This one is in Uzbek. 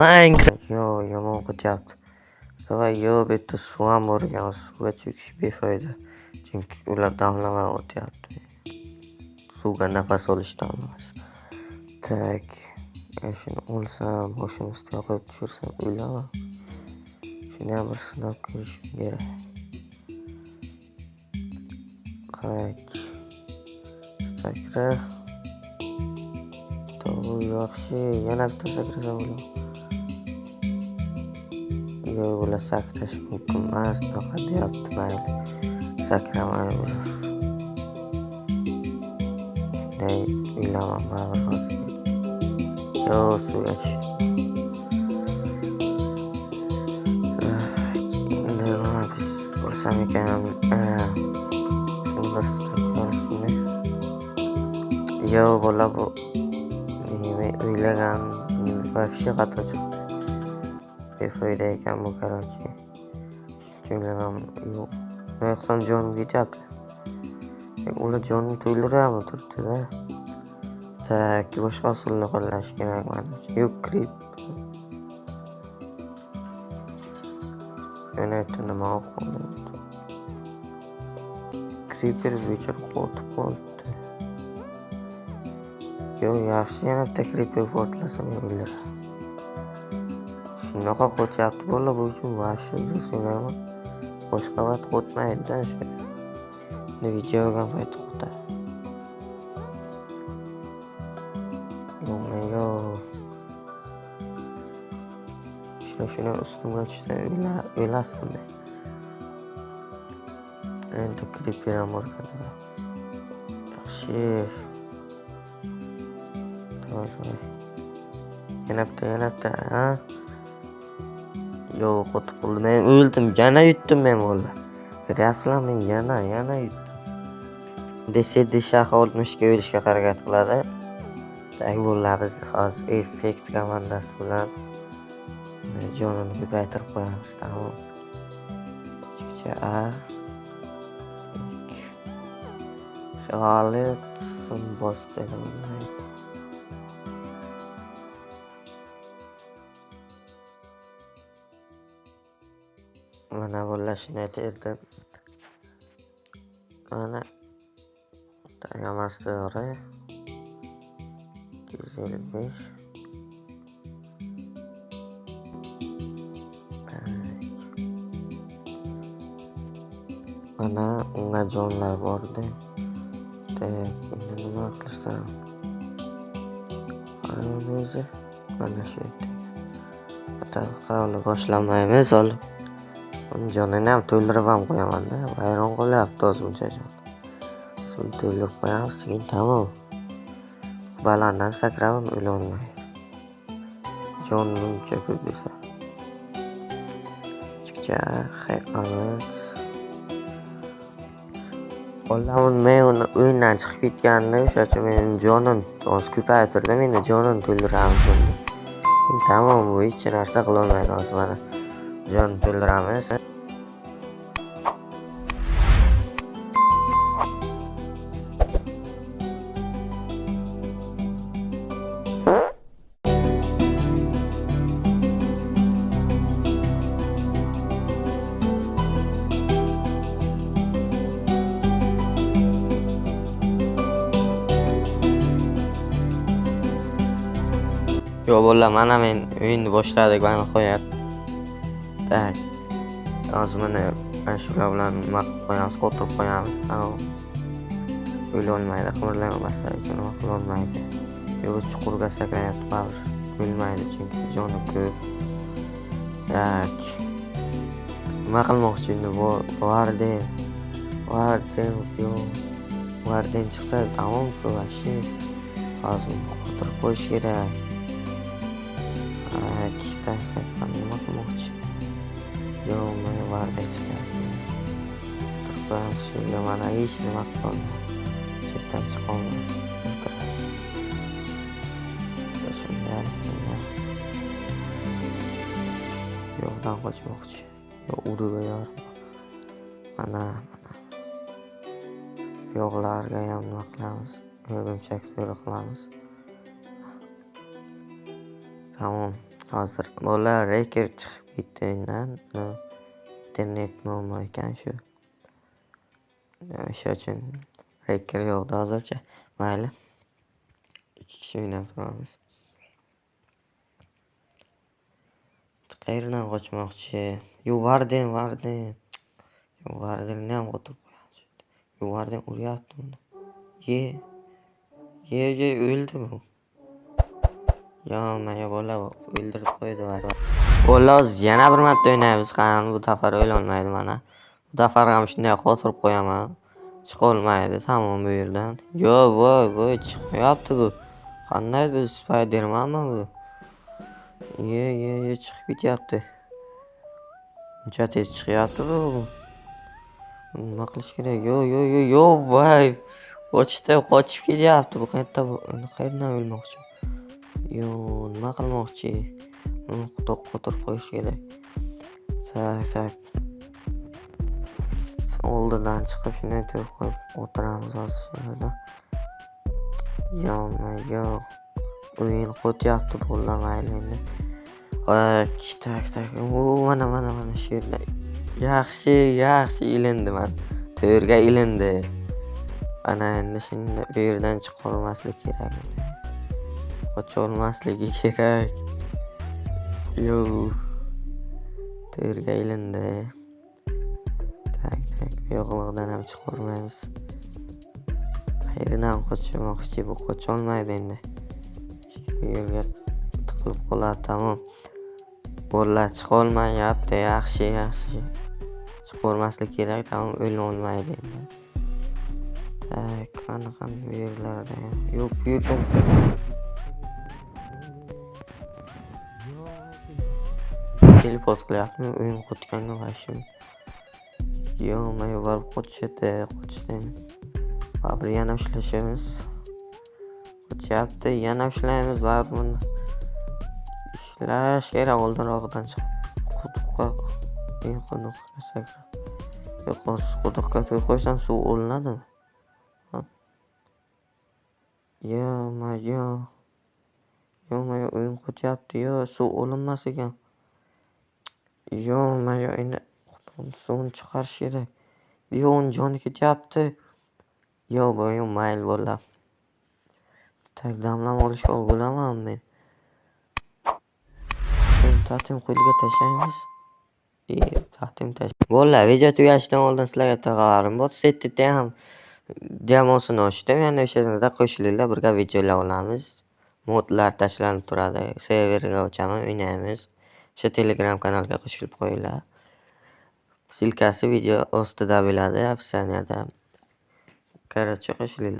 Minecraft. Yo, yomon qo'tyapti. Давай, yo, bu yerda suv ham bor ekan, suvga cho'kish befoyda. Chunki ular damlama o'tyapti. Suvga nafas olish damlamasi. Так, shuni olsam, boshim ustiga qo'yib tushirsam o'laman. Shuni ham bir sinab ko'rishim kerak. Так. Sakra. To'g'ri, yaxshi. Yana bitta sakrasam bo'ladi. Yo'q, ular sakrash mumkin emas, unaqa deyapti, mayli. Sakramaymiz. Shunday o'ylaman baribir hozir. Yo'q, suvga tushdim. Endi nima biz bo'lsam ekan, shuni bir sinab ko'rishimni. Yo'q, bola bu nima o'ylagan, вообще xato chiqdi. Befoyda ekan bu, короче. Shuncha o'ylagan yo'q. Nima qilsam jonim ketyapti. Ular jonini to'ldirib turibdi-da. Так, boshqa usulni qo'llash kerak manimcha. Yo'q, creep. Yana yerda nima qoldi? Creeper bechora qotib qolibdi. Yo'q, yaxshi, yana bitta creeper portlasa men o'ldiraman. Shunaqa qo'tyapti bola, bu uchun вообще o'ylayman. Boshqa vaqt qo'tmaydi-da shu. Endi video olgan payt qo'tadi. Yo'q, yo'q. Shuni ustimga tushsa o'lasizmi? Endi creeper ham bor ekan. Yaxshi. Давай, давай. Yana bitta, yana bitta, ha? Yo'q, qotib qoldi. Men o'ldim, yana yutdim men bola. Ko'ryapsizlarmi? Men yana yutdim. Desedi shaha 60 ga o'lishga harakat qiladi. Так, bo'ladi, biz hozir effekt komandasi bilan jonini ko'paytirib qo'yamiz, tamom. Chikcha A. Xalit bosib beraman. Mana bolalar shunday terdim. Mana hammasi to'g'ri. 255. Mana unga jonlar bordi. Tak, endi nima qilsam? Qani o'zi? Mana shu yerda. Hali boshlamaymiz hali. Uni jonini ham to'ldirib ham qo'yaman-da. Vayron qilyapti hozir buncha jon. Suvni to'ldirib qo'yamiz, keyin tamom. Balanddan sakrab ham o'lolmaydi. Jon buncha ko'p desa. Chikcha, hayqamiz. Bolam men uni o'yindan chiqib ketganini, o'sha uchun men jonim hozir ko'paytirdim, endi jonini to'ldiramiz endi. Endi tamom, bu hech narsa qilolmaydi hozir mana. Jon to'ldiramiz. Yo'q bolalar, mana men o'yinni boshladik va nihoyat. Tak. Hozir mana shular bilan nima qilib qo'yamiz, qotirib qo'yamiz. Tamom. O'lolmaydi, qimirlay olmasa hech nima qila olmaydi. Yo'q, chuqurga sakrayapti baribir. O'lmaydi chunki joni ko'p. Tak. Nima qilmoqchi endi bu Warden. Warden yo'q. Warden chiqsa tamom-ku вообще. Hozir qotirib qo'yish kerak. Tak, tak, nima qilmoqchi? Yo'q, mana Warden chiqyapti. Qotirib qo'yamiz shu mana hech nima qila olmaydi. Chetdan chiqa olmas. O'tiradi. Shunday, shunday. Yo'qdan qochmoqchi. Yo'q, urib yorib. Mana, mana. Yo'qlarga ham nima qilamiz? O'rgimchak so'ri qilamiz. Tamom. Hozir bolalar reker chiqib ketdi o'yindan. Internet muammo ekan shu. O'sha uchun reker yo'qda hozircha. Mayli. 2 kishi o'ynab turamiz. Qayerdan qochmoqchi? Yo, Varden, Varden. Yo, Vardenni ham qotirib qo'yamiz. Yo, Varden uryapti uni. Ye. Ye, ye, o'ldi bu. Yo, maya bola o'ldirib qo'ydi Varden. Bola yana bir marta o'ynaymiz. Qani bu safar o'lolmaydi mana. Bu safar ham shunday qotirib qo'yaman. Chiqa olmaydi tamom bu yerdan. Yo, voy, voy, chiqmayapti bu. Qanday bu Spidermanmi bu? Ye, ye, ye, chiqib ketyapti. Uncha tez chiqyapti bu. Nima qilish kerak? Yo, yo, yo, yo, voy. Qochdi, qochib ketyapti. Bu qayerda bu? Qayerdan o'lmoqchi? Yo, nima qilmoqchi? Uni qotirib qo'yish kerak. Tak, tak. Oldidan chiqib shunday to'p qo'yib o'tiramiz hozir shu yerda. Yo, yo. O'yin qo'tyapti bolalar, mayli endi. Tak, tak. U mana, mana, mana shu yerda. Yaxshi, yaxshi ilindi mana. To'rga ilindi. Ana endi shunda bu yerdan chiqa olmaslik kerak. Qocha olmasligi kerak. Yo. To'rga ilindi. Tak, tak. Bu yoqdan ham chiqa olmaymiz. Qayerdan qochmoqchi bu? Qocha olmaydi endi. Shu yerga tiqilib qoladi, tamom. Bolalar chiqa olmayapti. Yaxshi, yaxshi. Chiqa olmaslik kerak, tamom, o'la olmaydi endi. Tak, qani, qani bu yerlarda ham. Yo'q, bu yerda. Teleport qilyapti, o'yin qotganga vashim. Yo, men borib qochishdi, qochdi. Baribir yana ushlashimiz. Qochyapti, yana ushlaymiz baribir buni. Ushlash kerak oldinrog'idan chiqib. Quduqqa, quduqqa sakrab. Yo'q, quduqqa to'y qo'ysam suv o'linadimi? Yo, ma, yo. Yo, ma, yo, o'yin qochyapti. Yo, suv o'linmas ekan. Yo, ma, yo, endi suvni chiqarish kerak. Yo, uni joni ketyapti. Yo, bu mayli bolalar. Tak, damlama olishga ulguraman men. Totem qo'lga tashlaymiz. Totem tash. Bolalar, video tugashidan oldin sizlarga bitta xabarim bor. CTT ham jamosini ochdim. Yana o'sha yerda qo'shilinglar, birga videolar olamiz. Modlar tashlanib turadi. Serverga ochaman, o'ynaymiz. O'sha Telegram kanalga qo'shilib qo'yinglar. Silkasi video ostida bo'ladi, описаниеda. Короче, qo'shilinglar.